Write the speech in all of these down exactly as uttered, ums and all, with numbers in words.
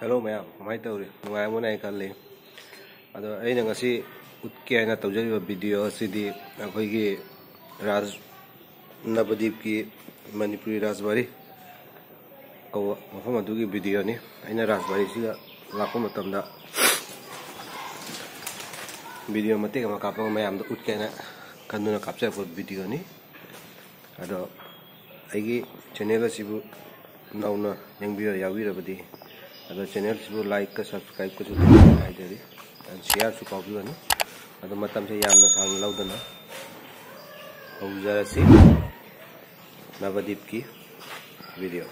Hello ꯃꯌꯥꯝ, ꯀꯃꯥꯏꯅ ꯇꯧꯔꯤ? ꯅꯨꯡꯉꯥꯏꯔꯝꯒꯅꯤ ꯍꯥꯏꯅ ꯈꯜꯂꯤ꯫ ꯑꯗꯣ ꯑꯩꯅ ꯉꯁꯤ ꯎꯠꯀꯦ ꯍꯥꯏꯅ ꯇꯧꯖꯔꯤꯕ ꯚꯤꯗꯤꯑꯣ ꯑꯁꯤꯗꯤ ꯑꯩꯈꯣꯏꯒꯤ ꯔꯥꯖ ꯅꯕꯗꯤꯞꯀꯤ ꯃꯅꯤꯄꯨꯔꯤ ꯔꯥꯖꯕꯥꯔꯤ ꯀꯧꯕ ꯃꯐꯝ ꯑꯗꯨꯒꯤ ꯚꯤꯗꯤꯑꯣꯅꯤ꯫ ꯑꯩꯅ ꯔꯥꯖꯕꯥꯔꯤꯁꯤꯗ ꯂꯥꯛꯄ ꯃꯇꯝꯗ ꯚꯤꯗꯤꯑꯣ ꯃꯇꯦꯛ ꯑꯃ ꯀꯥꯞꯄꯒ ꯃꯌꯥꯝꯗ ꯎꯠꯀꯦꯅ ꯈꯟꯗꯨꯅ ꯀꯥꯞꯆꯔꯛꯄ ꯚꯤꯗꯤꯑꯣꯅꯤ꯫ ꯑꯗꯣ ꯑꯩꯒꯤ ꯆꯦꯅꯦꯜ ꯑꯁꯤꯕꯨ ꯅꯧꯅ ꯌꯦꯡꯕꯤꯔ ꯌꯥꯎꯕꯤꯔꯕꯗꯤ, ꯑꯗꯣ ꯆꯦꯅꯦꯜꯁꯤꯕꯨ ꯂꯥꯏꯛꯀ ꯁꯕꯁꯀ꯭ꯔꯥꯏꯕꯀꯁꯨ ꯇꯧꯕꯤꯌꯨ ꯍꯥꯏꯖꯔꯤ꯫ ꯑꯗꯨ ꯁꯤꯌꯥꯔꯁꯨ ꯀꯥꯎꯕꯤꯒꯅꯨ꯫ ꯑꯗꯣ ꯃꯇꯝꯁꯦ ꯌꯥꯝꯅ ꯁꯥꯡꯅ ꯂꯧꯗꯅ ꯍꯧꯖꯔꯁꯤ ꯅꯕꯗꯤꯞꯀꯤ ꯚꯤꯗꯤꯑꯣ꯫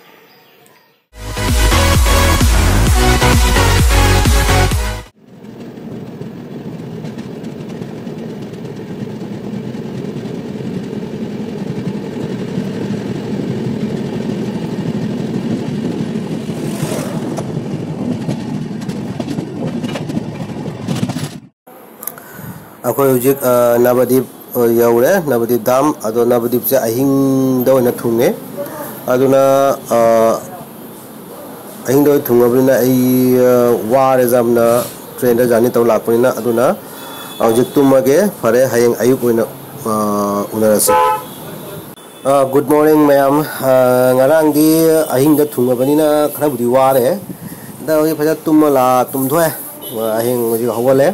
ꯑꯩꯈꯣꯏ ꯍꯧꯖꯤꯛ, ꯑ, ꯅꯕꯗꯤꯞ, ꯑ, ꯌꯧꯔꯦ, ꯅꯕꯗꯤꯞ ꯗꯥꯝ꯫ ꯑꯗꯣ ꯅꯕꯗꯤꯞꯁꯦ ꯑꯍꯤꯡꯗ ꯑꯣꯏꯅ ꯊꯨꯡꯉꯦ꯫ ꯑꯗꯨꯅ, ꯑ, ꯑꯍꯤꯡꯗ ꯑꯣꯏꯅ ꯊꯨꯡꯉꯕꯅꯤꯅ ꯑꯩ, ꯑ, ꯋꯥꯔꯦ ꯌꯥꯝꯅ, ꯇ꯭ꯔꯦꯟꯗ ꯖꯔꯅꯤ ꯇꯧ ꯂꯥꯛꯄꯅꯤꯅ꯫ ꯑꯗꯨꯅ ꯍꯧꯖꯤꯛ ꯇꯨꯝꯃꯒꯦ꯫ ꯐꯔꯦ, ꯍꯌꯦꯡ ꯑꯌꯨꯛ ꯑꯣꯏꯅ, ꯑ, ꯎꯅꯔꯁꯤ꯫ ꯑ, good morning ꯃꯌꯥꯝ꯫ ꯑ, ꯉꯔꯥꯡꯗꯤ ꯑꯍꯤꯡꯗ ꯊꯨꯡꯉꯕꯅꯤꯅ ꯈꯔꯕꯨꯗꯤ ꯋꯥꯔꯦ꯫ ꯑꯗ ꯍꯧꯖꯤꯛ ꯐꯖꯅ ꯇꯨꯝꯃ ꯂꯥ-, ꯇꯨꯝꯊꯣꯛꯑꯦ꯫ ꯑ, ꯑꯍꯤꯡ ꯍꯧꯖꯤꯛ ꯍꯧꯒꯠꯂꯦ꯫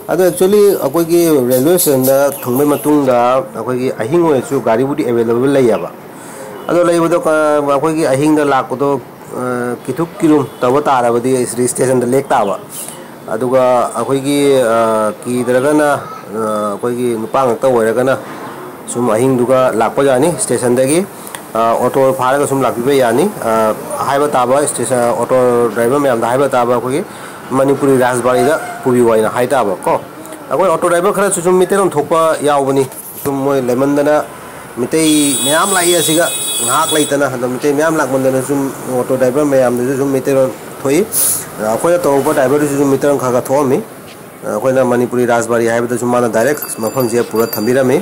ꯑꯗꯣ actually ꯑꯩꯈꯣꯏꯒꯤ ꯔꯦꯜꯋꯦ ꯁ꯭ꯇꯦꯁꯟꯗ ꯊꯨꯡꯕꯩ ꯃꯇꯨꯡꯗ ꯑꯩꯈꯣꯏꯒꯤ ꯑꯍꯤꯡ ꯑꯣꯏꯔꯁꯨ ꯒꯥꯔꯤꯕꯨꯗꯤ available ꯂꯩꯌꯦꯕ꯫ ꯑꯗꯣ ꯂꯩꯕꯗꯣ ꯀ-, ꯑꯩꯈꯣꯏꯒꯤ ꯑꯍꯤꯡꯗ ꯂꯥꯛꯄꯗꯣ, ꯑ, ꯀꯤꯊꯨꯛ ꯀꯤꯔꯨꯝ ꯇꯧꯕ ꯇꯥꯔꯕꯗꯤ ꯁ꯭ꯇꯦꯁꯟꯗ ꯂꯦꯛ ꯇꯥꯕ꯫ ꯑꯗꯨꯒ ꯑꯩꯈꯣꯏꯒꯤ, ꯑ, ꯀꯤꯗ꯭ꯔꯒꯅ, ꯑ, ꯑꯩꯈꯣꯏꯒꯤ ꯅꯨꯄꯥ ꯉꯥꯛꯇ ꯑꯣꯏꯔꯒꯅ ꯁꯨꯝ ꯑꯍꯤꯡꯗꯨꯒ ꯂꯥꯛꯄ ꯌꯥꯅꯤ ꯁ꯭ꯇꯦꯁꯟꯗꯒꯤ꯫ ꯑ, ꯑꯣꯇꯣ ꯐꯥꯔꯒ ꯁꯨꯝ ꯂꯥꯛꯄꯤꯕ ꯌꯥꯅꯤ꯫ ꯑ, ꯍꯥꯏꯕ ꯇꯥꯕ ꯁ꯭ꯇꯦꯁꯟ, ꯑꯣꯇꯣ ꯗ꯭ꯔꯥꯏꯚꯔ ꯃꯌꯥꯝꯗ ꯍꯥꯏꯕ ꯇꯥꯕ ꯑꯩꯈꯣꯏꯒꯤ ꯃꯅꯤꯄꯨꯔꯤ ꯔꯥꯖꯕꯥꯔꯤꯗ ꯄꯨꯕꯤꯌꯨ ꯍꯥꯏꯅ ꯍꯥꯏ ꯇꯥꯕ ꯀꯣ꯫ ꯑꯩꯈꯣꯏ ꯑꯣꯇꯣ ꯗ꯭ꯔꯥꯏꯚꯔ ꯈꯔꯁꯨ ꯁꯨꯝ ꯃꯤꯇꯩꯂꯣꯟ ꯊꯣꯛꯄ ꯌꯥꯎꯕꯅꯤ꯫ ꯁꯨꯝ ꯃꯣꯏ ꯂꯩꯃꯟꯗꯅ ꯃꯤꯇꯩ ꯃꯌꯥꯝ ꯂꯥꯛꯏ ꯑꯁꯤꯒ ꯉꯥꯏꯍꯥꯛ ꯂꯩꯇꯅ꯫ ꯑꯗꯣ ꯃꯤꯇꯩ ꯃꯌꯥꯝ ꯂꯥꯛꯃꯟꯗꯅ ꯁꯨꯝ ꯑꯣꯇꯣ ꯗ꯭ꯔꯥꯏꯚꯔ ꯃꯌꯥꯝꯗꯁꯨ ꯁꯨꯝ ꯃꯤꯇꯩꯂꯣꯟ ꯊꯣꯛꯏ꯫ ꯑꯩꯈꯣꯏꯅ ꯇꯧꯔꯛꯄ ꯗ꯭ꯔꯥꯏꯚꯔꯗꯨꯁꯨ ꯁꯨꯝ ꯃꯤꯇꯩꯂꯣꯟ ꯈꯔ ꯈꯔ ꯊꯣꯛꯑꯝꯃꯤ꯫ ꯑꯩꯈꯣꯏꯅ ꯃꯅꯤꯄꯨꯔꯤ ꯔꯥꯖꯕꯥꯔꯤ ꯍꯥꯏꯕꯗꯁꯨ ꯃꯥꯅ ꯗꯥꯏꯔꯦꯛ ꯃꯐꯝꯁꯤꯗ ꯄꯨꯔ ꯊꯝꯕꯤꯔꯝꯃꯤ꯫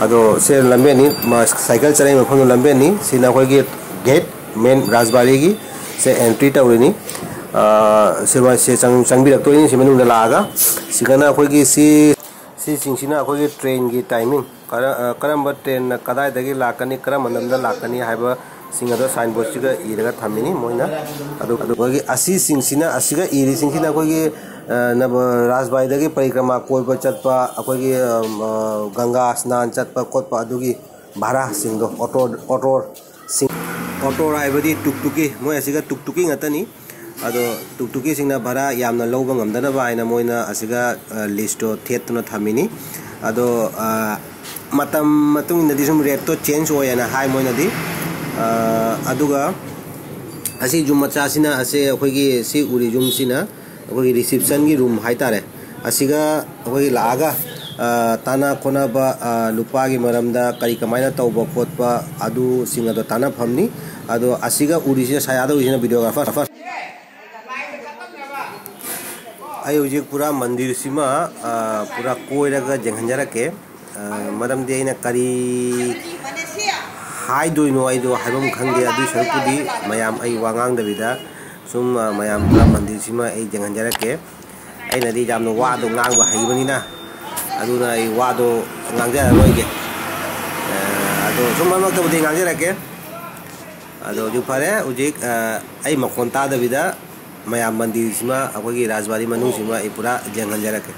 ꯑꯗꯣ ꯁꯦ ꯂꯝꯕꯦꯟꯅꯤ, ꯃꯥ ꯁꯥꯏꯀꯜ ꯆꯠꯅꯩ ꯃꯐꯝꯗꯨ ꯂꯝꯕꯦꯟꯅꯤ꯫ ꯁꯤꯅ ꯑꯩꯈꯣꯏꯒꯤ ꯒꯦꯠ, ꯃꯦꯟ ꯔꯥꯖꯕꯥꯔꯤꯒꯤ ꯁꯦ ꯑꯦꯟꯇ꯭ꯔꯤ ꯇꯧꯔꯤꯅꯤ꯫ ꯁꯦ ꯆꯪ- ꯆꯪꯕꯤꯔꯛꯇꯣꯏꯅꯤ ꯁꯤ ꯃꯅꯨꯡꯗ ꯂꯥꯛꯑꯒ꯫ ꯁꯤꯒꯅ ꯑꯩꯈꯣꯏꯒꯤ ꯁꯤ ꯁꯤꯁꯤꯡꯁꯤꯅ ꯑꯩꯈꯣꯏꯒꯤ ꯇ꯭ꯔꯦꯟꯒꯤ ꯇꯥꯏꯃꯤꯡ, ꯀꯔ- ꯑ, ꯀꯔꯝꯕ ꯇ꯭ꯔꯦꯟꯅ ꯀꯗꯥꯏꯗꯒꯤ ꯂꯥꯛꯀꯅꯤ, ꯀꯔꯝꯕ ꯂꯝꯗ ꯂꯥꯛꯀꯅꯤ ꯍꯥꯏꯕꯁꯤꯡ ꯑꯗꯣ ꯁꯥꯏꯟꯕꯣꯔꯗꯁꯤꯒ ꯏꯔꯒ ꯊꯝꯃꯤꯅꯤ ꯃꯣꯏꯅ꯫ ꯑꯗꯨ ꯑꯗꯨ ꯑꯩꯈꯣꯏꯒꯤ ꯑꯁꯤꯁꯤꯡꯁꯤꯅ, ꯑꯁꯤꯒ ꯏꯔꯤꯁꯤꯡꯁꯤꯅ ꯑꯩꯈꯣꯏꯒꯤ, ꯑ, ꯅꯕ- ꯔꯥꯖꯕꯥꯏꯗꯒꯤ ꯄꯔꯤꯀ꯭ꯔꯃꯥ ꯀꯣꯏꯕ ꯆꯠꯄ, ꯑꯩꯈꯣꯏꯒꯤ, ꯑ, ꯑ, ꯒꯪꯒꯥ ꯁ꯭ꯅꯥꯟ ꯆꯠꯄ ꯈꯣꯠꯄ ꯑꯗꯨꯒꯤ ꯚꯔꯥꯁꯤꯡꯗꯣ, ꯑꯣꯇꯣ ꯑꯣꯇꯣ ꯁꯤꯡ- ꯑꯣꯇꯣ ꯍꯥꯏꯕꯗꯤ ꯇꯨꯛ ꯇꯨꯛꯀꯤ, ꯃꯣꯏ ꯑꯁꯤꯒ ꯇꯨꯛ ꯇꯨꯛꯀꯤ ꯉꯥꯛꯇꯅꯤ꯫ ꯑꯗꯣ ꯇꯨꯛ ꯇꯨꯛꯀꯤꯁꯤꯡꯅ ꯚꯔꯥ ꯌꯥꯝꯅ ꯂꯧꯕ ꯉꯝꯗꯅꯕ ꯍꯥꯏꯅ ꯃꯣꯏꯅ ꯑꯁꯤꯒ, ꯑ, ꯂꯤꯁꯇꯣ ꯊꯦꯠꯇꯨꯅ ꯊꯝꯃꯤꯅꯤ꯫ ꯑꯗꯣ, ꯑ, ꯃꯇꯝ ꯃꯇꯨꯡ ꯏꯟꯅꯗꯤ ꯁꯨꯝ ꯔꯦꯠꯇꯣ ꯆꯦꯟꯖ ꯑꯣꯏꯌꯦꯅ ꯍꯥꯏ ꯃꯣꯏꯅꯗꯤ꯫ ꯑ, ꯑꯗꯨꯒ ꯑꯁꯤ ꯌꯨꯝ ꯃꯆꯥꯁꯤꯅ, ꯑꯁꯦ ꯑꯩꯈꯣꯏꯒꯤ ꯁꯤ ꯎꯔꯤ ꯌꯨꯝꯁꯤꯅ ꯑꯩꯈꯣꯏꯒꯤ ꯔꯤꯁꯤꯞꯁꯟꯒꯤ ꯔꯨꯝ ꯍꯥꯏꯇꯥꯔꯦ꯫ ꯑꯁꯤꯒ ꯑꯩꯈꯣꯏꯒꯤ ꯂꯥꯛꯑꯒ, ꯑ, ꯇꯥꯟꯅ ꯈꯣꯠꯅꯕ, ꯑ, ꯅꯨꯄꯥꯒꯤ ꯃꯔꯝꯗ ꯀꯔꯤ ꯀꯃꯥꯏꯅ ꯇꯧꯕ ꯈꯣꯠꯄ ꯑꯗꯨꯁꯤꯡ ꯑꯗꯣ ꯇꯥꯟꯅꯐꯝꯅꯤ꯫ ꯑꯗꯣ ꯑꯁꯤꯒ ꯎꯔꯤꯁꯤꯅ, ꯁꯥꯌꯥꯗ ꯎꯔꯤꯁꯤꯅ ꯚꯤꯗꯤꯑꯣꯒ꯭ꯔꯥꯐꯔ꯫ ꯑꯩ ꯍꯧꯖꯤꯛ ꯄꯨꯔꯥ ꯃꯟꯗꯤꯔꯁꯤꯃ, ꯑ, ꯄꯨꯔꯥ ꯀꯣꯏꯔꯒ ꯌꯦꯡꯍꯟꯖꯔꯛꯀꯦ꯫ ꯑ, ꯃꯔꯝꯗꯤ ꯑꯩꯅ ꯀꯔꯤ ꯍꯥꯏꯗꯣꯏꯅꯣ ꯑꯩꯗꯣ ꯍꯥꯏꯐꯝ ꯈꯪꯗꯦ꯫ ꯑꯗꯨꯏ ꯁꯔꯨꯛꯄꯨꯗꯤ ꯃꯌꯥꯝ ꯑꯩ ꯋꯥ ꯉꯥꯡꯗꯕꯤꯗ ꯁꯨꯝ, ꯑ, ꯃꯌꯥꯝ ꯄꯨꯔꯥ ꯃꯟꯗꯤꯔꯁꯤꯃ ꯑꯩ ꯌꯦꯡꯍꯟꯖꯔꯛꯀꯦ꯫ ꯑꯩꯅꯗꯤ ꯌꯥꯝꯅ ꯋꯥꯗꯣ ꯉꯥꯡꯕ ꯍꯩꯕꯅꯤꯅ, ꯑꯗꯨꯅ ꯑꯩ ꯋꯥꯗꯣ ꯉꯥꯡꯖꯔꯔꯣꯏꯒꯦ꯫ ꯑ, ꯑꯗꯣ ꯁꯨꯝ ꯃꯔꯛ ꯃꯔꯛꯇꯕꯨꯗꯤ ꯉꯥꯡꯖꯔꯛꯀꯦ꯫ ꯑꯗꯣ ꯍꯧꯖꯤꯛ ꯐꯔꯦ, ꯍꯧꯖꯤꯛ, ꯑ, ꯑꯩ ꯃꯈꯣꯟ ꯇꯥꯗꯕꯤꯗ ꯃꯌꯥꯝ ꯃꯟꯗꯤꯔꯁꯤꯃ, ꯑꯩꯈꯣꯏꯒꯤ ꯔꯥꯖꯕꯥꯔꯤ ꯃꯅꯨꯡꯁꯤꯃ ꯑꯩ ꯄꯨꯔꯥ ꯌꯦꯡꯍꯟꯖꯔꯛꯀꯦ꯫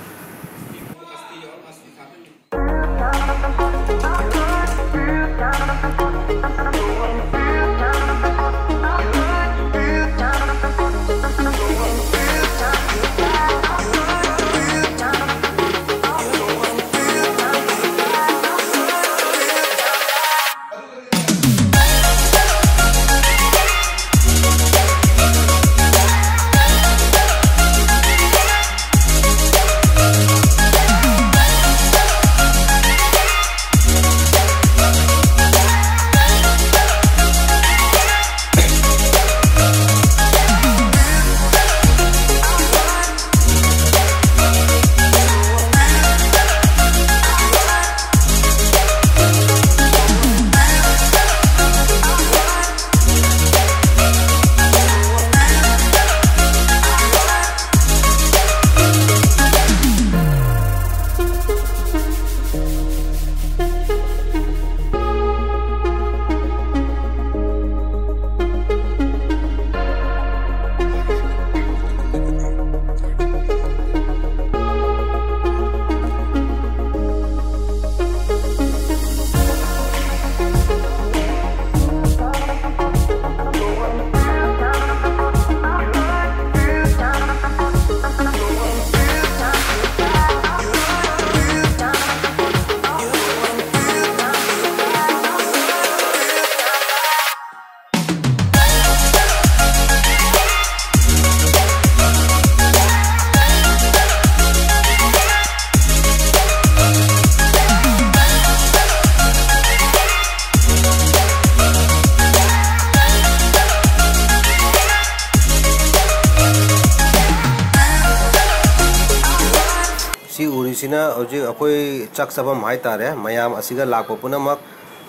ꯎꯔꯤꯁꯤꯅ ꯍꯧꯖꯤꯛ ꯑꯩꯈꯣꯏ ꯆꯥꯛ ꯆꯥꯐꯝ ꯍꯥꯏꯇꯥꯔꯦ, ꯃꯌꯥꯝ ꯑꯁꯤꯒ ꯂꯥꯛꯄ ꯄꯨꯝꯅꯃꯛ,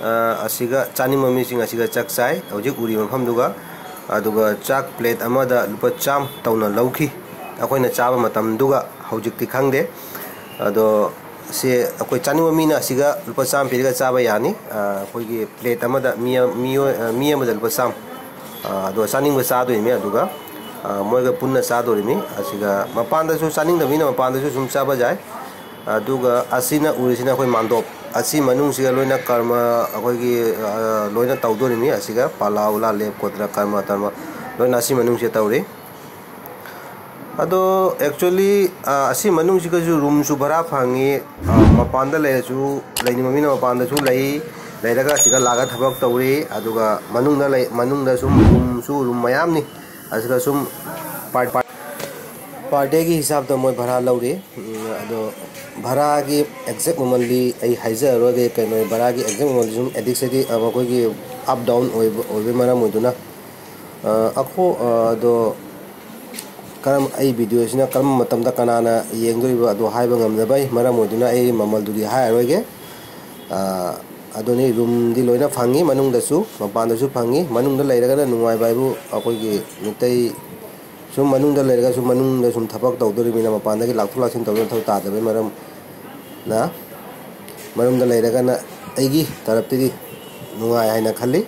ꯑ, ꯑꯁꯤꯒ ꯆꯥꯅꯤꯡꯕ ꯃꯤꯁꯤꯡ ꯑꯁꯤꯒ ꯆꯥꯛ ꯆꯥꯏ ꯍꯧꯖꯤꯛ ꯎꯔꯤꯕ ꯃꯐꯝꯗꯨꯒ꯫ ꯑꯗꯨꯒ ꯆꯥꯛ ꯄ꯭ꯂꯦꯠ ꯑꯃꯗ ꯂꯨꯄꯥ ꯆꯥꯝꯃ ꯇꯧꯅ ꯂꯧꯈꯤ ꯑꯩꯈꯣꯏꯅ ꯆꯥꯕ ꯃꯇꯝꯗꯨꯒ꯫ ꯍꯧꯖꯤꯛꯇꯤ ꯈꯪꯗꯦ꯫ ꯑꯗꯣ ꯁꯤ ꯑꯩꯈꯣꯏ ꯆꯥꯅꯤꯡꯕ ꯃꯤꯅ ꯑꯁꯤꯒ ꯂꯨꯄꯥ ꯆꯥꯝꯃ ꯄꯤꯔꯒ ꯆꯥꯕ ꯌꯥꯅꯤ꯫ ꯑ, ꯑꯩꯈꯣꯏꯒꯤ ꯄ꯭ꯂꯦꯠ ꯑꯃꯗ ꯃꯤ ꯑ-, ꯃꯤꯑꯣꯏ-, ꯑ, ꯃꯤ ꯑꯃꯗ ꯂꯨꯄꯥ ꯆꯥꯝꯃ꯫ ꯑ, ꯑꯗꯣ ꯆꯥꯅꯤꯡꯕ ꯆꯥꯗꯣꯏꯅꯤ꯫ ꯑꯗꯨꯒ, ꯑ, ꯃꯣꯏꯒ ꯄꯨꯟꯅ ꯆꯥꯗꯣꯔꯤꯃꯤ꯫ ꯑꯁꯤꯒ ꯃꯄꯥꯟꯗꯁꯨ ꯆꯥꯅꯤꯡꯗꯕ ꯃꯤꯅ ꯃꯄꯥꯟꯗꯁꯨ ꯁꯨꯝ ꯆꯥꯕ ꯌꯥꯏ꯫ ꯑꯗꯨꯒ ꯑꯁꯤꯅ ꯎꯔꯤꯁꯤꯅ ꯑꯩꯈꯣꯏ ꯃꯥꯟꯗꯣꯞ꯫ ꯑꯁꯤ ꯃꯅꯨꯡꯁꯤꯒ ꯂꯣꯏꯅ ꯀꯔꯃ ꯑꯩꯈꯣꯏꯒꯤ, ꯑ, ꯂꯣꯏꯅ ꯇꯧꯗꯣꯔꯤꯃꯤ꯫ ꯑꯁꯤꯒ ꯄꯂꯥ ꯎꯂꯥ ꯂꯦꯞ ꯀꯣꯗ꯭ꯔ ꯀꯔꯃ ꯇꯔꯃ ꯂꯣꯏꯅ ꯑꯁꯤ ꯃꯅꯨꯡꯁꯤꯗ ꯇꯧꯔꯤ꯫ ꯑꯗꯣ actually, ꯑ, ꯑꯁꯤ ꯃꯅꯨꯡꯁꯤꯒꯁꯨ ꯔꯨꯝꯁꯨ ꯚꯔꯥ ꯐꯪꯉꯤ꯫ ꯑ, ꯃꯄꯥꯟꯗ ꯂꯩꯔꯁꯨ, ꯂꯩꯅꯤꯡꯕ ꯃꯤꯅ ꯃꯄꯥꯟꯗꯁꯨ ꯂꯩ, ꯂꯩꯔꯒ ꯁꯤꯗ ꯂꯥꯛꯑꯒ ꯊꯕꯛ ꯇꯧꯔꯤ꯫ ꯑꯗꯨꯒ ꯃꯅꯨꯡꯗ ꯂꯩ, ꯃꯅꯨꯡꯗ ꯁꯨꯝ ꯔꯨꯝꯁꯨ ꯔꯨꯝ ꯃꯌꯥꯝꯅꯤ꯫ ꯑꯁꯤꯗ ꯁꯨꯝ per, per, per dayꯒꯤ ꯍꯤꯁꯥꯕꯇ ꯃꯣꯏ ꯚꯔꯥ ꯂꯧꯔꯤ꯫ ꯎꯝ, ꯑꯗꯣ ꯚꯔꯥꯒꯤ exact ꯃꯃꯜꯗꯤ ꯑꯩ ꯍꯥꯏꯖꯔꯔꯣꯏꯒꯦ꯫ ꯀꯩꯅꯣ, ꯚꯔꯥꯒꯤ exact ꯃꯃꯜꯗꯤ ꯁꯨꯝ ꯑꯦꯗꯤꯛꯁꯤꯗꯤ, ꯑ, ꯃꯈꯣꯏꯒꯤ up down ꯑꯣꯏꯕ, ꯑꯣꯏꯕꯒꯤ ꯃꯔꯝ ꯑꯣꯏꯗꯨꯅ꯫ ꯑ, ꯑꯈꯣ-, ꯑ, ꯑꯗꯣ ꯀꯔꯝ-, ꯑꯩ ꯚꯤꯗꯤꯑꯣꯁꯤꯅ ꯀꯔꯝꯕ ꯃꯇꯝꯗ ꯀꯅꯥꯅ ꯌꯦꯡꯗꯣꯔꯤꯕ ꯑꯗꯣ ꯍꯥꯏꯕ ꯉꯝꯗꯕꯩ ꯃꯔꯝ ꯑꯣꯏꯗꯨꯅ ꯑꯩ ꯃꯃꯜꯗꯨꯗꯤ ꯍꯥꯏꯔꯔꯣꯏꯒꯦ꯫ ꯑ, ꯑꯗꯨꯅꯤ, ꯔꯨꯝꯗꯤ ꯂꯣꯏꯅ ꯐꯪꯉꯤ, ꯃꯅꯨꯡꯗꯁꯨ ꯃꯄꯥꯟꯗꯁꯨ ꯐꯪꯉꯤ꯫ ꯃꯅꯨꯡꯗ ꯂꯩꯔꯒꯅ ꯅꯨꯡꯉꯥꯏꯕ ꯍꯥꯏꯕꯨ ꯑꯩꯈꯣꯏꯒꯤ ꯃꯤꯇꯩ ꯁꯨꯝ ꯃꯅꯨꯡꯗ ꯂꯩꯔꯒ ꯁꯨꯝ ꯃꯅꯨꯡꯗ ꯁꯨꯝ ꯊꯕꯛ ꯇꯧꯗꯣꯔꯤꯕꯅꯤꯅ ꯃꯄꯥꯟꯗꯒꯤ ꯂꯥꯛꯊꯣꯛ ꯂꯥꯛꯁꯤꯟ ꯇꯧꯕ ꯃꯊꯧ ꯇꯥꯗꯕꯒꯤ ꯃꯔꯝꯅ ꯃꯅꯨꯡꯗ ꯂꯩꯔꯒꯅ ꯑꯩꯒꯤ ꯇꯔꯞꯇꯒꯤ ꯅꯨꯡꯉꯥꯏ ꯍꯥꯏꯅ ꯈꯜꯂꯤ꯫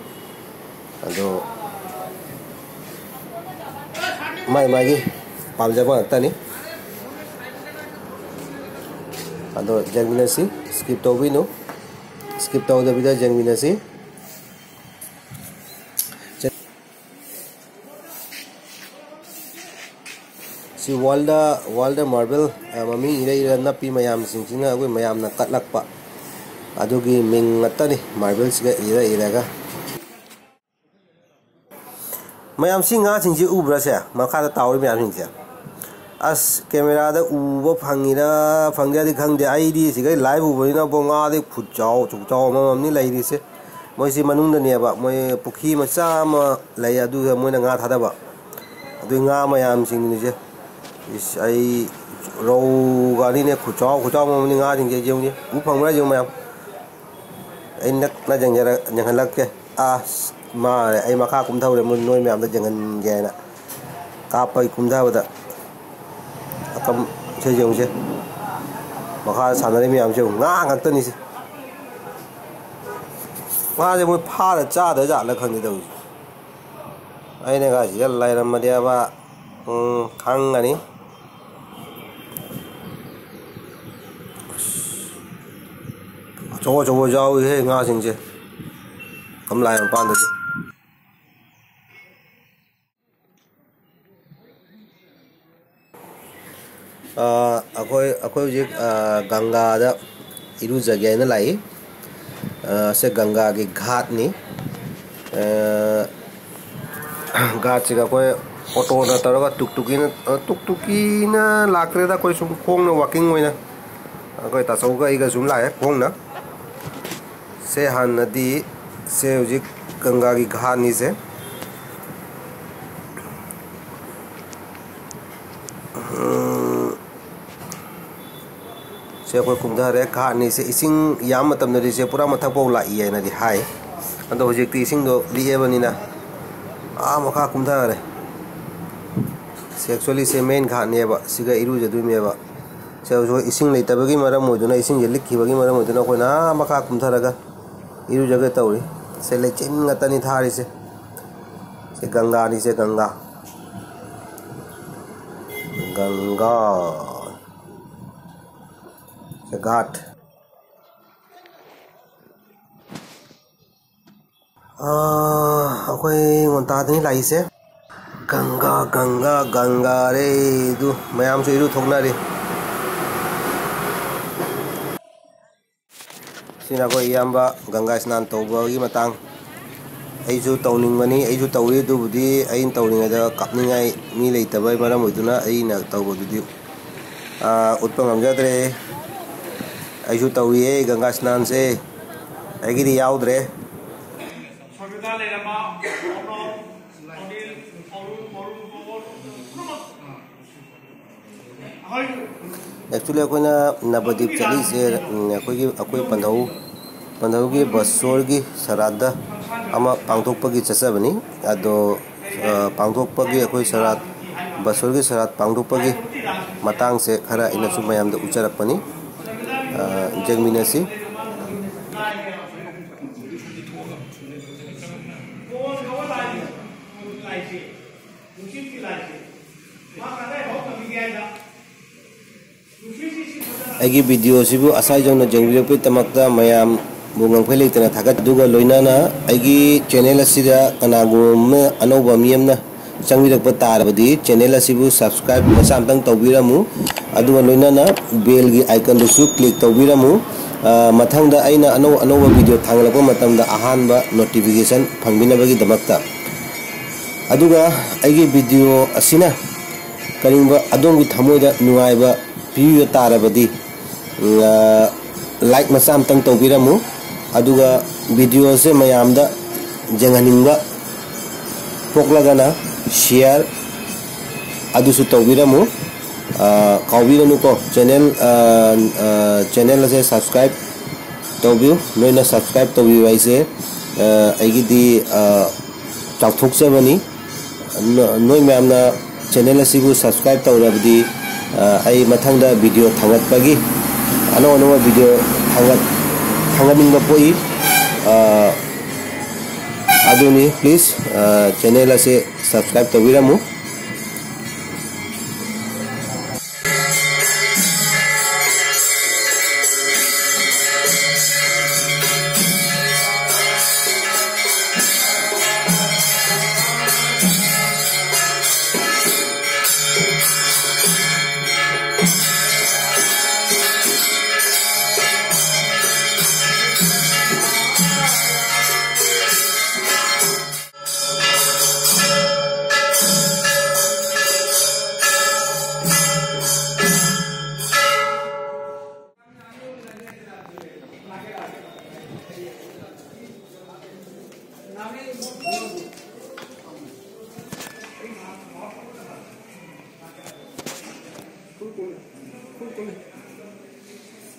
ꯑꯗꯣ ꯃꯥꯏ ꯃꯥꯏꯒꯤ ꯄꯥꯝꯖꯕ ꯉꯥꯛꯇꯅꯤ꯫ ꯑꯗꯣ ꯌꯦꯡꯃꯤꯟꯅꯁꯤ, skip ꯇꯧꯕꯤꯅꯨ, skip ꯇꯧꯗꯕꯤꯗ ꯌꯦꯡꯃꯤꯟꯅꯁꯤ꯫ ꯁꯤ ꯋꯥꯜꯗ, ꯋꯥꯜꯗ ꯃꯥꯔꯕꯜ, ꯑ, ꯃꯃꯤꯡ ꯏꯔ ꯏꯔ ꯅꯞꯄꯤ ꯃꯌꯥꯝꯁꯤꯡꯁꯤꯅ ꯑꯩꯈꯣꯏ ꯃꯌꯥꯝꯅ ꯀꯠꯂꯛꯄ ꯑꯗꯨꯒꯤ ꯃꯤꯡ ꯉꯥꯛꯇꯅꯤ, ꯃꯥꯔꯕꯜꯁꯤꯒ ꯏꯔ ꯏꯔꯒ꯫ ꯃꯌꯥꯝ, ꯁꯤ ꯉꯥꯁꯤꯡꯁꯤ ꯎꯕ꯭ꯔꯥ ꯁꯦ? ꯃꯈꯥꯗ ꯇꯥꯎꯔꯤ ꯃꯌꯥꯝꯁꯤꯡꯁꯦ꯫ ꯑꯁ, ꯀꯦꯃꯦꯔꯥꯗ ꯎꯕ ꯐꯪꯉꯤꯔꯥ ꯐꯪꯗꯦꯔꯗꯤ ꯈꯪꯗꯦ, ꯑꯩꯗꯤ ꯁꯤꯈꯩ live ꯎꯕꯅꯤꯅꯕꯣ, ꯉꯥꯗꯤ ꯈꯨꯆꯥꯎ ꯆꯥꯎ ꯑꯃꯃꯝꯅꯤ ꯂꯩꯔꯤꯁꯦ꯫ ꯃꯣꯏꯁꯤ ꯃꯅꯨꯡꯗꯅꯦꯕ, ꯃꯣꯏ ꯄꯨꯈ꯭ꯔꯤ ꯃꯆꯥ ꯑꯃ ꯂꯩ, ꯑꯗꯨꯗ ꯃꯣꯏꯅ ꯉꯥ ꯊꯥꯗꯕ꯫ ꯑꯗꯨꯏ ꯉꯥ ꯃꯌꯥꯝꯁꯤꯡꯅꯤꯁꯦ꯫ ꯏꯁ, ꯑꯩ ꯔꯧꯒꯅꯤꯅꯦ, ꯈꯨꯆꯥꯎ ꯈꯨꯆꯥꯎ ꯑꯃꯅꯤ ꯉꯥꯁꯤꯡꯁꯦ꯫ ꯌꯦꯡꯉꯨ, ꯎ ꯐꯪꯕ꯭ꯔꯥ ꯌꯦꯡꯉꯨ ꯃꯌꯥꯝ꯫ ꯑꯩ ꯅꯛꯅ ꯌꯦꯡꯖꯔ-, ꯌꯦꯡꯍꯜꯂꯛꯀꯦ꯫ ꯑꯁ, ꯃꯥꯔꯦ, ꯑꯩ ꯃꯈꯥ ꯀꯨꯝꯊꯕꯗ ꯃꯣꯏ, ꯅꯣꯏ ꯃꯌꯥꯝꯗ ꯌꯦꯡꯍꯟꯒꯦ ꯍꯥꯏꯅ ꯀꯥꯞꯄꯒꯤ ꯀꯨꯝꯊꯕꯗ꯫ ꯑꯀꯝ-, ꯁꯦ ꯌꯦꯡꯉꯨꯁꯦ꯫ ꯃꯈꯥꯗ ꯁꯥꯟꯅꯔꯤ ꯃꯌꯥꯝꯁꯦ ꯌꯦꯡꯉꯨ, ꯉꯥ ꯉꯥꯛꯇꯅꯤꯁꯦ꯫ ꯉꯥꯁꯦ ꯃꯣꯏ ꯐꯥꯔ ꯆꯥꯗ ꯖꯥꯠꯂ ꯈꯪꯗꯦ ꯇꯧꯔꯤꯁꯦ꯫ ꯑꯩꯅꯒ ꯁꯤꯗ ꯂꯩꯔꯝꯃꯗꯤꯕ, ꯎꯝ, ꯈꯪꯒꯅꯤ꯫ ꯑꯁ, ꯑꯆꯧ ꯑꯆꯧꯕ ꯌꯥꯎꯏꯍꯦ ꯉꯥꯁꯤꯡꯁꯦ꯫ ꯀꯝꯂꯥꯏ ꯃꯄꯥꯟꯗꯗꯤ꯫ ꯑ, ꯑꯩꯈꯣꯏ, ꯑꯩꯈꯣꯏ ꯍꯧꯖꯤꯛ, ꯑ, ꯒꯪꯒꯥꯗ ꯏꯔꯨꯖꯒꯦ ꯍꯥꯏꯅ ꯂꯥꯛꯏ꯫ ꯑ, ꯁꯦ ꯒꯪꯒꯥꯒꯤ ꯘꯥꯠꯅꯤ꯫ ꯑ, ꯘꯥꯠꯁꯤꯒ ꯑꯩꯈꯣꯏ ꯑꯣꯇꯣꯅ ꯇꯧꯔꯒ, ꯇꯨꯛ ꯇꯨꯛꯀꯤꯅ, ꯑ, ꯇꯨꯛ ꯇꯨꯛꯀꯤꯅ ꯂꯥꯛꯇ꯭ꯔꯦꯗ, ꯑꯩꯈꯣꯏ ꯁꯨꯝ ꯈꯣꯡꯅ walking ꯑꯣꯏꯅ ꯑꯩꯈꯣꯏ ꯇꯥꯆꯧꯒ ꯑꯩꯒ ꯁꯨꯝ ꯂꯥꯛꯑꯦ ꯈꯣꯡꯅ꯫ ꯁꯦ ꯍꯥꯟꯅꯗꯤ, ꯁꯦ ꯍꯧꯖꯤꯛ ꯒꯪꯒꯥꯒꯤ ꯘꯥꯠꯅꯤꯁꯦ꯫ ꯎꯝ, ꯁꯦ ꯑꯩꯈꯣꯏ ꯀꯨꯝꯊꯔꯦ, ꯘꯥꯠꯅꯤ꯫ ꯁꯦ ꯏꯁꯤꯡ ꯌꯥꯝ ꯃꯇꯝꯗꯗꯤ ꯁꯦ ꯄꯨꯔꯥ ꯃꯊꯛ ꯐꯥꯎ ꯂꯥꯛꯏ ꯍꯥꯏꯅꯗꯤ ꯍꯥꯏ, ꯑꯗꯣ ꯍꯧꯖꯤꯛꯇꯤ ꯏꯁꯤꯡꯗꯣ ꯂꯤꯛꯑꯕꯅꯤꯅ ꯑꯥ ꯃꯈꯥ ꯀꯨꯝꯊꯈꯔꯦ꯫ ꯁꯦ actually ꯁꯦ main ꯘꯥꯠꯅꯦꯕ, ꯁꯤꯒ ꯏꯔꯨꯖꯗꯣꯏꯅꯦꯕ꯫ ꯁꯦ ꯍꯧꯖꯤꯛ ꯏꯁꯤꯡ ꯂꯩꯇꯕꯒꯤ ꯃꯔꯝ ꯑꯣꯏꯗꯨꯅ, ꯏꯁꯤꯡꯁꯦ ꯂꯤꯛꯈꯤꯕꯒꯤ ꯃꯔꯝ ꯑꯣꯏꯗꯨꯅ ꯑꯩꯈꯣꯏꯅ ꯑꯥ ꯃꯈꯥ ꯀꯨꯝꯊꯔꯒ ꯏꯔꯨꯖꯒꯦ ꯇꯧꯔꯤ꯫ ꯁꯦ ꯂꯩꯆꯤꯟ ꯉꯥꯛꯇꯅꯤ ꯊꯥꯔꯤꯁꯦ꯫ ꯁꯦ ꯒꯪꯒꯥꯅꯤ, ꯁꯦ ꯒꯪꯒꯥ꯫ ꯒꯪꯒꯥ꯫ ꯁꯦ ꯘꯥꯠ꯫ ꯑꯥ, ꯑꯩꯈꯣꯏ ꯉꯟꯇꯥꯗꯅꯤ ꯂꯥꯛꯏꯁꯦ꯫ ꯒꯪꯒꯥ, ꯒꯪꯒꯥ, ꯒꯪꯒꯥ ꯔꯦ꯫ ꯑꯗꯨ ꯃꯌꯥꯝꯁꯨ ꯏꯔꯨ ꯊꯣꯛꯅꯔꯤ꯫ ꯁꯤꯅ ꯑꯩꯈꯣꯏ ꯏꯌꯥꯝꯕ ꯒꯪꯒꯥ ꯁ꯭ꯅꯥꯟ ꯇꯧꯕꯒꯤ ꯃꯇꯥꯡ꯫ ꯑꯩꯁꯨ ꯇꯧꯅꯤꯡꯕꯅꯤ, ꯑꯩꯁꯨ ꯇꯧꯏ, ꯑꯗꯨꯕꯨꯗꯤ ꯑꯩꯅ ꯇꯧꯔꯤꯉꯩꯗ ꯀꯥꯞꯅꯤꯡꯉꯥꯏ ꯃꯤ ꯂꯩꯇꯕꯩ ꯃꯔꯝ ꯑꯣꯏꯗꯨꯅ ꯑꯩꯅ ꯇꯧꯕꯗꯨꯗꯤ, ꯑꯥ, ꯎꯠꯄ ꯉꯝꯖꯗ꯭ꯔꯦ꯫ ꯑꯩꯁꯨ ꯇꯧꯔꯤꯌꯦ ꯒꯪꯒꯥ ꯁ꯭ꯅꯥꯟꯁꯦ, ꯑꯩꯒꯤꯗꯤ ꯌꯥꯎꯗ꯭ꯔꯦ꯫ ꯁꯣꯏꯕꯗ ꯂꯩꯔꯝꯕ ꯑꯣꯅꯣꯞ, ꯑꯣꯅꯤꯜ, ꯑꯔꯨꯟ, ꯃꯔꯨ, ꯃꯣꯍꯣꯟ ꯄꯨꯝꯅꯃꯛ Actually, ꯑꯩꯈꯣꯏꯅ ꯅꯕꯗꯤꯞ ꯆꯠꯂꯤꯁꯦ, ꯎꯝ, ꯑꯩꯈꯣꯏꯒꯤ, ꯑꯩꯈꯣꯏ ꯄꯟꯊꯧ, ꯄꯟꯊꯧꯒꯤ ꯕꯁꯣꯔꯒꯤ ꯁꯔꯥꯠꯇ ꯑꯃ ꯄꯥꯡꯊꯣꯛꯄꯒꯤ ꯆꯠꯆꯕꯅꯤ꯫ ꯑꯗꯣ, ꯑ, ꯄꯥꯡꯊꯣꯛꯄꯒꯤ, ꯑꯩꯈꯣꯏ ꯁꯔꯥꯠ, ꯕꯁꯣꯔꯒꯤ ꯁꯔꯥꯠ ꯄꯥꯡꯊꯣꯛꯄꯒꯤ ꯃꯇꯥꯡꯁꯦ ꯈꯔ ꯑꯩꯅꯁꯨ ꯃꯌꯥꯝꯗ ꯎꯠꯆꯔꯛꯄꯅꯤ꯫ ꯑ, ꯌꯦꯡꯃꯤꯟꯅꯁꯤ꯫ ꯑꯩꯒꯤ video ꯁꯤꯕꯨ ꯑꯁꯥꯏ ꯌꯧꯅ ꯌꯦꯡꯕꯤꯔꯛꯄꯒꯤꯗꯃꯛꯇ ꯃꯌꯥꯝꯕꯨ ꯉꯝꯈꯩ ꯂꯩꯇꯅ ꯊꯥꯒꯠ-, ꯑꯗꯨꯒ ꯂꯣꯏꯅꯅ ꯑꯩꯒꯤ channel ꯑꯁꯤꯗ ꯀꯅꯥꯒꯨꯝꯕ ꯑꯃ, ꯑꯅꯧꯕ ꯃꯤ ꯑꯃꯅ ꯆꯪꯕꯤꯔꯛꯄ ꯇꯥꯔꯕꯗꯤ, channel ꯑꯁꯤꯕꯨ subscribe ꯃꯆꯥ ꯑꯃꯇꯪ ꯇꯧꯕꯤꯔꯝꯃꯨ, ꯑꯗꯨꯒ ꯂꯣꯏꯅꯅ bell ꯒꯤ icon ꯗꯨꯁꯨ click ꯇꯧꯕꯤꯔꯝꯃꯨ꯫ ꯑ, ꯃꯊꯪꯗ ꯑꯩꯅ ꯑꯅꯧ ꯑꯅꯧꯕ video ꯊꯥꯒꯠꯂꯛꯄ ꯃꯇꯝꯗ ꯑꯍꯥꯟꯕ notification ꯐꯪꯕꯤꯅꯕꯒꯤꯗꯃꯛꯇ꯫ ꯑꯗꯨꯒ ꯑꯩꯒꯤ video ꯑꯁꯤꯅ ꯀꯔꯤꯒꯨꯝꯕ ꯑꯗꯣꯝꯒꯤ ꯊꯃꯣꯏꯗ ꯅꯨꯡꯉꯥꯏꯕ ꯄꯤꯕꯤꯕ ꯇꯥꯔꯕꯗꯤ, ꯎꯝ, ꯑ, like ꯃꯆꯥ ꯑꯃꯇꯪ ꯇꯧꯕꯤꯔꯝꯃꯨ꯫ ꯑꯗꯨꯒ video ꯁꯦ ꯃꯌꯥꯝꯗ ꯌꯦꯡꯍꯟꯅꯤꯡꯕ ꯄꯣꯛꯂꯒꯅ share ꯑꯗꯨꯁꯨ ꯇꯧꯕꯤꯔꯝꯃꯨ꯫ ꯑ, ꯀꯥꯎꯕꯤꯔꯅꯨꯀꯣ, channel, ꯑ, ꯑ, channel ꯑꯁꯦ subscribe ꯇꯧꯕꯤꯌꯨ꯫ ꯅꯣꯏꯅ subscribe ꯇꯧꯕꯤꯕ ꯍꯥꯏꯁꯦ, ꯑ, ꯑꯩꯒꯤꯗꯤ, ꯑ, ꯆꯥꯎꯊꯣꯛꯆꯕꯅꯤ꯫ ꯅꯣ-, ꯅꯣꯏ ꯃꯌꯥꯝꯅ channel ꯑꯁꯤꯕꯨ subscribe ꯇꯧꯔꯕꯗꯤ, ꯑ, ꯑꯩ ꯃꯊꯪꯗ video ꯊꯥꯡꯒꯠꯄꯒꯤ, ꯑꯅꯧ ꯑꯅꯧꯕ video ꯊꯥꯡꯒꯠ-, ꯊꯥꯡꯒꯠꯅꯤꯡꯕ ꯄꯣꯛꯏ꯫ ꯑ, ꯑꯗꯨꯅꯤ, please, ꯑ, channel ꯑꯁꯤ subscribe ꯇꯧꯕꯤꯔꯝꯃꯨ꯫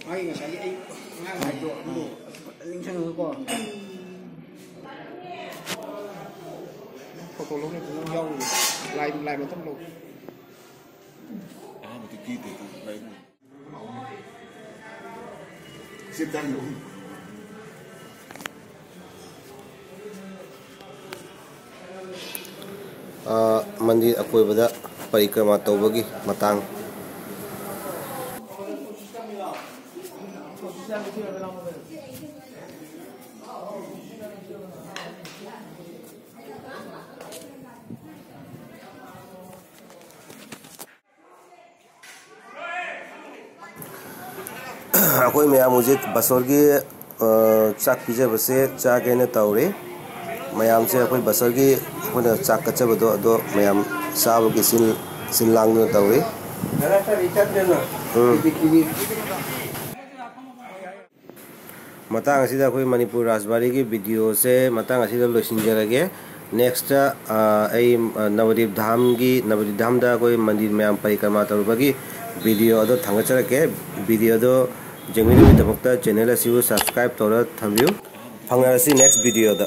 ꯃꯥꯒꯤ ꯉꯁꯥꯏꯒꯤ ꯑꯩ ꯑꯉꯥꯡ ꯍꯥꯏꯕꯗꯣ ꯑꯗꯨꯗꯣ ꯅꯤꯡꯁꯤꯡꯉꯒꯀꯣ꯫ ꯐꯣꯇꯣ ꯂꯧꯅꯕꯗꯨꯅ ꯌꯥꯎꯔꯤ꯫ ꯂꯥꯏ ꯂꯥꯏ ꯃꯊꯪ ꯂꯧ꯫ ꯑꯍꯥꯟꯕꯗꯤ ꯄꯤꯗꯦ꯫ ꯁꯤ ꯇꯥꯏ ꯂꯧ꯫ ꯑ, ꯃꯟꯗꯤꯔ ꯑꯀꯣꯏꯕꯗ ꯄꯔꯤꯀ꯭ꯔꯃꯥ ꯇꯧꯕꯒꯤ ꯃꯇꯥꯡ꯫ ꯑꯩꯈꯣꯏ ꯃꯌꯥꯝ ꯍꯧꯖꯤꯛ ꯕꯁꯣꯔꯒꯤ, ꯑ, ꯆꯥꯛ ꯄꯤꯖꯕꯁꯦ ꯆꯥꯒꯦꯅ ꯇꯧꯔꯤ꯫ ꯃꯌꯥꯝꯁꯦ ꯑꯩꯈꯣꯏ ꯕꯁꯣꯔꯒꯤ ꯑꯩꯈꯣꯏꯅ ꯆꯥꯛ ꯀꯠꯆꯕꯗꯣ ꯑꯗꯣ ꯃꯌꯥꯝ ꯆꯥꯕꯒꯤ ꯁꯤꯜ, ꯁꯤꯜ ꯂꯥꯡꯗꯨꯅ ꯇꯧꯔꯤ꯫ ꯎꯝ꯫ ꯃꯇꯥꯡ ꯑꯁꯤꯗ ꯑꯩꯈꯣꯏ ꯃꯅꯤꯄꯨꯔ ꯔꯥꯖꯕꯥꯔꯤꯒꯤ ꯚꯤꯗꯤꯑꯣꯁꯦ ꯃꯇꯥꯡ ꯑꯁꯤꯗ ꯂꯣꯏꯁꯤꯟꯖꯔꯒꯦ꯫ ꯅꯦꯛꯁꯇ, ꯑ, ꯑꯩ, ꯑ, ꯅꯕꯗꯤꯞ ꯙꯥꯝꯒꯤ, ꯅꯕꯗꯤꯞ ꯙꯥꯝꯗ ꯑꯩꯈꯣꯏ ꯃꯟꯗꯤꯔ ꯃꯌꯥꯝ ꯄꯔꯤꯀ꯭ꯔꯃꯥ ꯇꯧꯔꯨꯕꯒꯤ ꯚꯤꯗꯤꯑꯣ ꯑꯗꯣ ꯊꯥꯡꯒꯠꯆꯔꯛꯀꯦ꯫ ꯚꯤꯗꯤꯑꯣ ꯑꯗꯣ ꯌꯦꯡꯕꯤꯅꯕꯒꯤꯗꯃꯛꯇ ꯆꯦꯅꯦꯜ ꯑꯁꯤꯕꯨ ꯁꯕꯁꯀ꯭ꯔꯥꯏꯕ ꯇꯧꯔ ꯊꯝꯕꯤꯌꯨ꯫ ꯐꯪꯅꯔꯁꯤ ꯅꯦꯛꯁ ꯚꯤꯗꯤꯑꯣꯗ꯫